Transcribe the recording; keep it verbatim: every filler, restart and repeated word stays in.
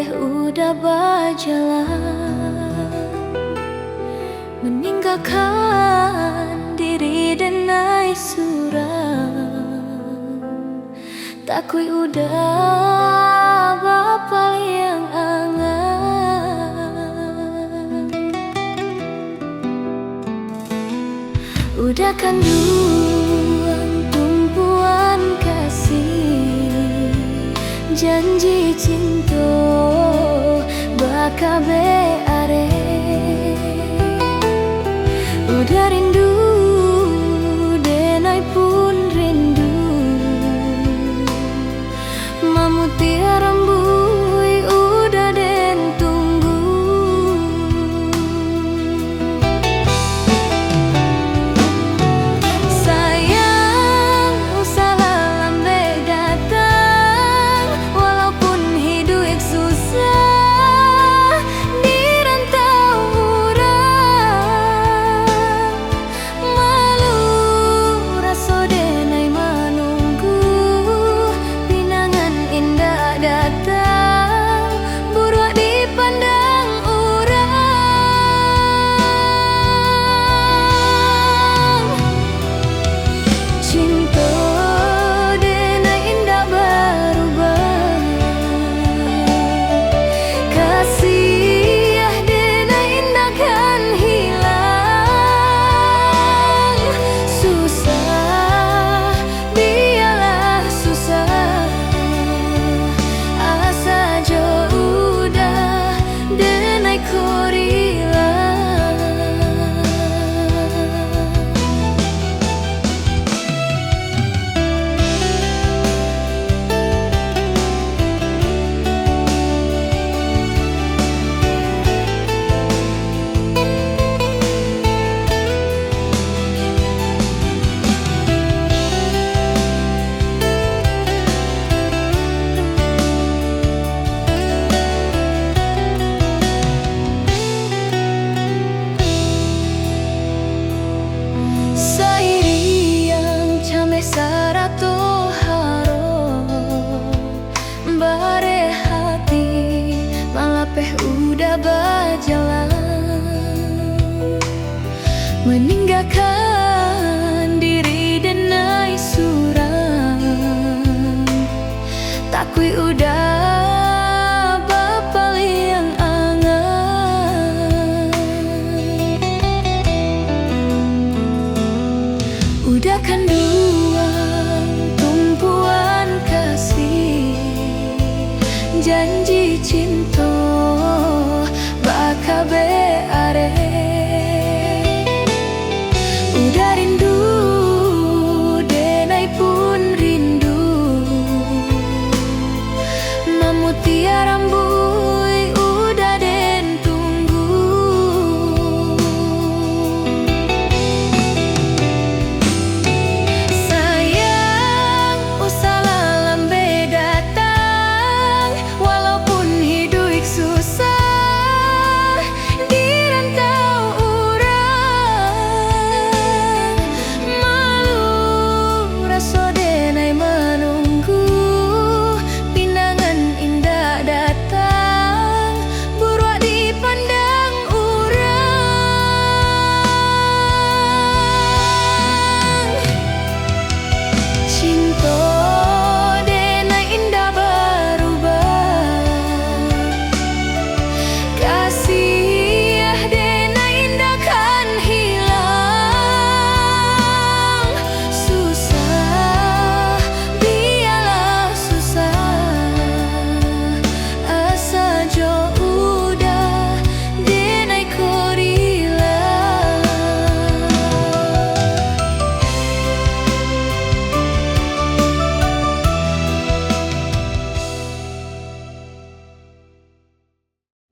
Uda bajalan, maninggakan diri denai surang. Takuik Uda bapaliang angan. Uda kanduang tumpuan kasih, janji cinto bakabek arek. Uda rindu, denai pun rindu. Mamutiah rambuik Uda den tunggu. Sayang, usahlah lambek datang, walaupun hiduik susah di rantau urang. Malu raso denai manunggu, pinangan indak datang, buruak dipandang urang. Cinto denai indak barubah, kasiah denai indak kan hilang. Susah, bialah susah, asa jo Uda denai ko rila. Sairiang cameh sarato harok, bareh hati malapeh Uda bajalan, maninggakan diri denai surang. Takuik Uda bapaliang angan. Uda kanduang